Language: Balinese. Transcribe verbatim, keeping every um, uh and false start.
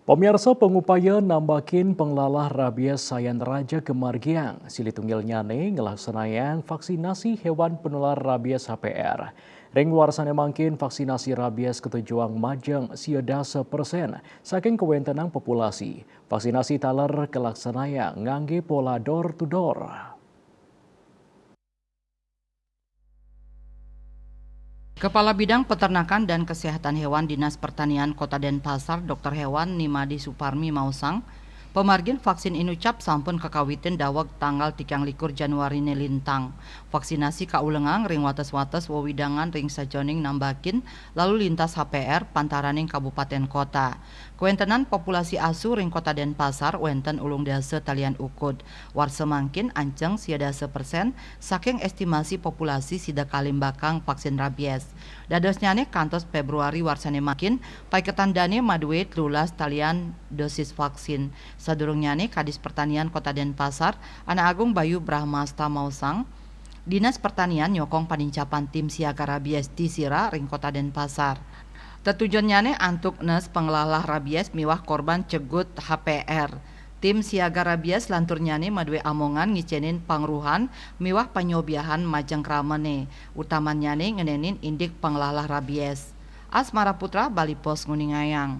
Pamiarsa, pangupaya nambakin panglalah rabies sayan raja kamargiang. Silih tunggilnyane nglaksanayang vaksinasi hewan panular rabies H P R. Ring warsane mangkin, vaksinasi rabies katujuang majeng sia dasa persen saking kawentenan populasi. Vaksinasi taler kalaksanayang ngangge pola door to door. Kepala Bidang Peternakan dan Kesehatan Hewan Dinas Pertanian Kota Denpasar, Doktor Hewan Nimadi Suparmi maosang, pamargin vaksin inucap sampun kakawitin daweg tanggal tigang likur Januari ne lintang. Vaksinasi kaulengang ring wates-wates wewidangan ring sajeroning nambakin lalu lintas H P R pantaraning kabupaten kota. Kawentenan populasi asu ring Kota Denpasar wenten ulung dasa talian ukud. Warsa mangkin anceng sia dasa persen saking estimasi populasi sida kalimbakang vaksin rabies. Dadosnyane kantos Februari warsane mangkin, paiketan dane madue telulas talian dosis vaksin. Sadurungnyane, Kadis Pertanian Kota Denpasar, Anak Agung Bayu Brahmasta maosang, Dinas Pertanian nyokong panincapan tim siaga rabies Tisira ring Kota Denpasar. Tetujonnyane antuk nes panglalah rabies miwah korban cegut H P R. Tim siaga rabies lanturnyane madue amongan ngicenin pangruhan miwah panyobiahan majeng kramane, utamannyane ngenenin indik panglalah rabies. Asmara Putra, Bali Post, nguningayang.